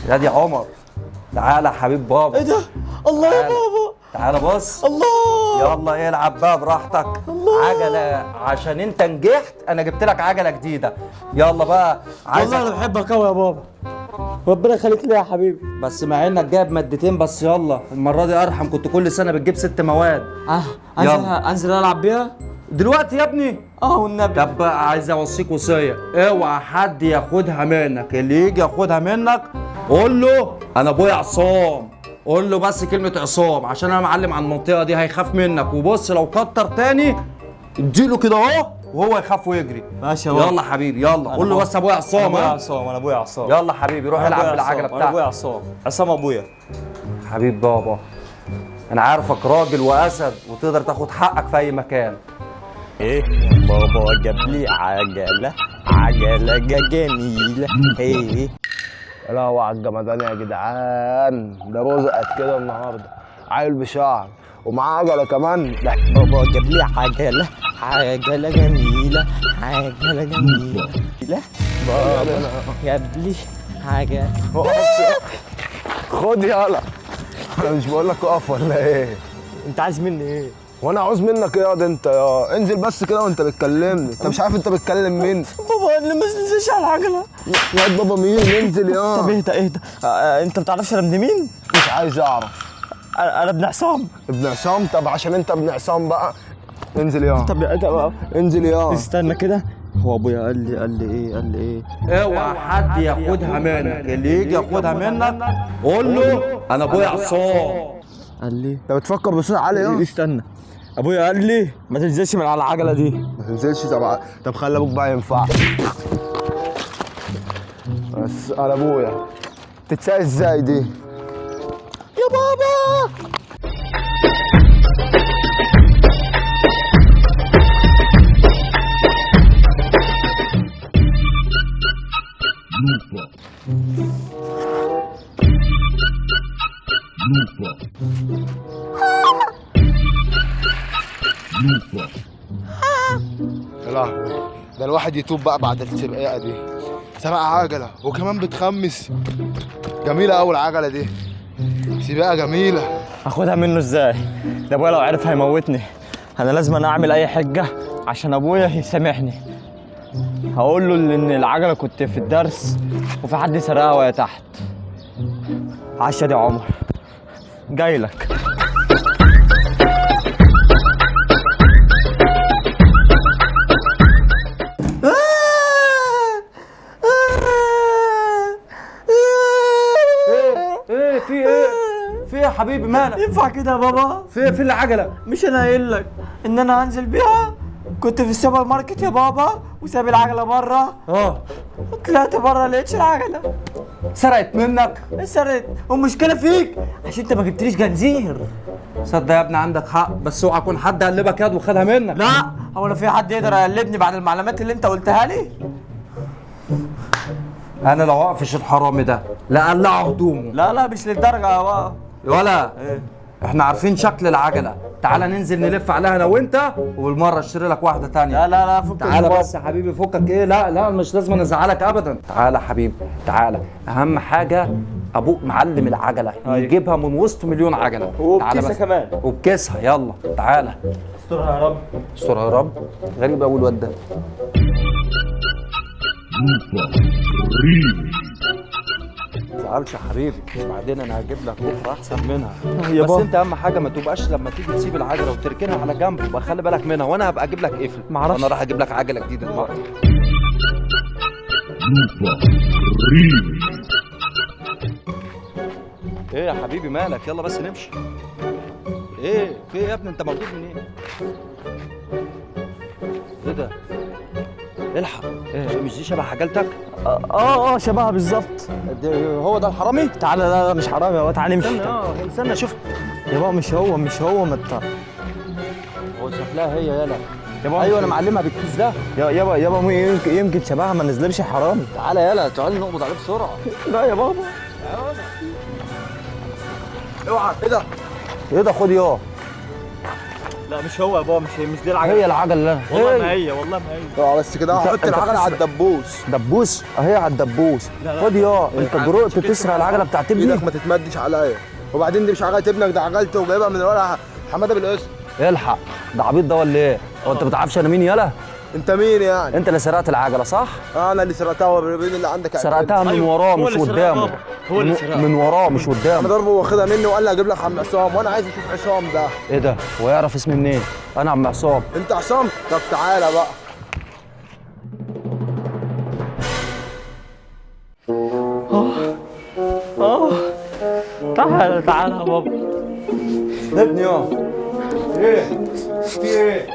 يا دي عمر، تعالى يا حبيب بابا. ايه ده؟ الله يا تعالى. بابا. تعالى بص. الله. يلا العب بقى براحتك. الله. عجله عشان انت نجحت، انا جبت لك عجله جديدة. يلا بقى. عايزك والله انا بحبك قوي يا بابا، ربنا يخليك لي يا حبيبي. بس مع انك جايب مادتين بس، يلا المرة دي ارحم، كنت كل سنة بتجيب 6 مواد. انزل. يلا. انزل العب بيها دلوقتي يا ابني. والنبي. طب عايز اوصيك وصية، اوعى حد ياخدها منك، اللي يجي ياخدها منك قول له انا ابويا عصام، قول له بس كلمة عصام عشان انا معلم على المنطقة دي، هيخاف منك. وبص لو كتر تاني اديله كده اهو وهو يخاف ويجري. ماشي يا بابا. يلا حبيبي يلا، قول له بس ابويا عصام. انا ابويا ها؟ عصام، انا ابويا عصام. يلا حبيبي روح أنا العب أبويا بالعجله عصام، انا ابويا بتاعتك. عصام، عصام ابويا. حبيب بابا، انا عارفك راجل واسد وتقدر تاخد حقك في اي مكان. ايه بابا جاب لي عجله، عجله جميلة. ايه يا لهوي على الجمدان يا جدعان، ده رزقت كده النهارده، عيل بشعر ومعاه عجله كمان. ده بابا جاب لي عجله، عجله جميلة، عجله جميلة. بابا جاب لي عجله. خد يالا، انا مش بقول لك اقف ولا ايه؟ انت عايز مني ايه؟ وانا عاوز منك ايه يا ده انت؟ يا انزل بس كده وانت بتكلمني، انت مش عارف انت بتكلم مين؟ بابا قال لي ما تنزلش على العجلة. يا بابا مين؟ انزل يا. طب اهدى اهدى. انت ما بتعرفش انا ابن مين؟ مش عايز اعرف. انا ابن عصام. ابن عصام؟ طب عشان انت ابن عصام بقى انزل يا. طب انزل يا. استنى كده، هو ابويا قال لي، قال لي ايه؟ قال لي ايه؟ اوعى حد ياخدها منك، اللي يجي ياخدها منك قول له انا ابويا عصام. قال لي انت بتفكر بصوت عالي يا. استنى، ابويا قال لي ما تنزلش من على العجلة دي. ما تنزلش. طب خلي ابوك بقى ينفع. بس على ابويا تتساق ازاي دي؟ يا بابا. يا لهوي، ده الواحد يتوب بقى بعد السباقه دي. سباق عجله وكمان بتخمس، جميلة قوي العجلة دي، سباقه جميلة. هاخدها منه ازاي؟ ده ابويا لو عرف هيموتني. انا لازم انا اعمل اي حجه عشان ابويا يسامحني. هقول له ان العجلة كنت في الدرس وفي حد سرقها وهي تحت. عشان يا عمر جاي لك. ايه في ايه؟ في ايه يا حبيبي مالك؟ ينفع كده يا بابا؟ في ايه؟ في العجلة؟ مش انا قايل لك ان انا هنزل بيها؟ كنت في السوبر ماركت يا بابا وساب العجلة بره. طلعت بره لقيتش العجلة. سرقت منك؟ اتسرقت، والمشكلة فيك عشان انت ما جبتليش جنزير. صدق يا ابني عندك حق، بس اوعى يكون حد قلبك يد وخدها منك. لا، هو لو في حد يقدر يقلبني بعد المعلومات اللي انت قلتها لي؟ انا لو اقفش الحرامي ده لا اقلعه هدومه. لا لا مش للدرجة يا بابا. ولا احنا عارفين شكل العجلة، تعالى ننزل نلف عليها انا وانت، وبالمره اشتري لك واحدة تانية. لا لا لا فك. تعالى بس يا حبيبي فكك. ايه؟ لا لا مش لازم ازعلك ابدا. تعالى حبيبي تعالى، اهم حاجة ابوك معلم العجلة يجيبها من وسط مليون عجله. تعالى وبكيسة بس. كمان. وبكيسها. يلا تعالى. استرها يا رب. استرها يا رب. غريب قوي الواد ده. ما تزعلش يا حبيبي، بعدين انا هجيب لك بكره احسن منها. يا بس بابا. انت اهم حاجة ما تبقاش لما تيجي تسيب العجلة وتركنها على جنب، وبقى خلي بالك منها، وانا هبقى اجيب لك قفل. معرفش. انا راح اجيب لك عجله جديدة دلوقتي. ايه يا حبيبي مالك؟ يلا بس نمشي. ايه في ايه يا ابني؟ انت موجود منين؟ ايه ده؟ الحق. ايه مش دي شبه عجلتك؟ اه شبهها بالظبط. هو ده الحرامي؟ تعالى. لا لا مش حرامي يا بابا، تعالى نمشي. استنى شوف. يا بابا مش هو، مش هو، ما انت هو شكلها هي. يلا يا بابا. ايوه انا معلمها بالكيس ده. يا يابا يابا يمكن شبهها، ما نزلش حرامي. تعالى يلا تعالى نقبض عليه بسرعة. لا يا بابا. اوعى. ايه ده؟ ايه ده؟ خد يا. لا مش هو يا بابا، مش دي العجلة. هي العجلة اللي انا، والله ما هي، والله ما هي. اه بس كده هحط العجلة على الدبوس. دبوس اهي على الدبوس. لا، لا. خد يا انت جرؤت تسرق العجلة بتاعت ابني؟ ايدك ما تتمدش عليا. وبعدين دي مش عجله ابنك، ده عجلته وجايبها من الورقة حمادة بالقسط. الحق، ده عبيط ده ولا ايه؟ هو انت ما تعرفش انا مين؟ يالا انت مين يعني؟ انت اللي سرقت العجلة صح؟ انا اللي سرقتها، وبين اللي عندك اعتبر. سرقتها من أيوة، وراه هو مش اللي سرقها قدامه. بابا، هو اللي سرقها. من وراه مش انا قدامه. ضربه واخدها مني وقال لي هجيب لك عم عصام، وانا عايز اشوف عصام ده. ايه ده؟ هو يعرف اسمي منين؟ انا عم عصام. انت عصام؟ طب تعالى بقى. اه تعالى تعالى يا بابا. ابني يا ايه؟ في ايه؟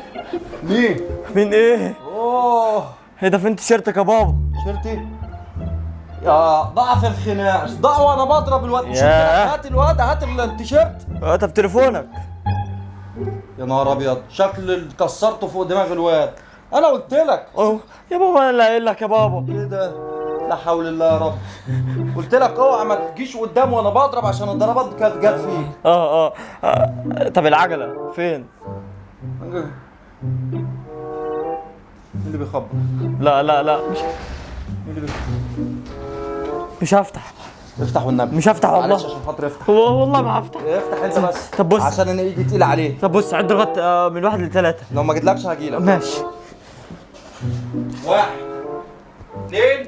مين؟ مين ايه؟ اوه ايه ده، فين تيشيرتك يا بابا؟ شيرتي؟ يا ضعف الخناق، ضع وانا بضرب الواد. مش ياه. هات الواد، هات التيشيرت. طب تليفونك. يا نهار ابيض، شكل اللي كسرته فوق دماغ الواد. انا قلت لك. اه يا بابا انا اللي قايل لك يا بابا. ايه ده؟ لا حول الله يا رب. قلت لك اوعى ما تجيش قدام وانا بضرب عشان الضربات كانت جت فيك. اه طب العجلة فين؟ مين اللي بيخبط؟ لا لا لا، مش مين اللي بيخبط؟ مش هفتح. افتح والنبي. مش هفتح والله. معلش عشان خاطر افتح. والله ما هفتح. افتح انت بس. طب بص. عشان انا ايدي تقيلة عليه. طب بص، عد لغاية من 1 ل3. لو ما جيتلكش هجيلك. ماشي. 1 2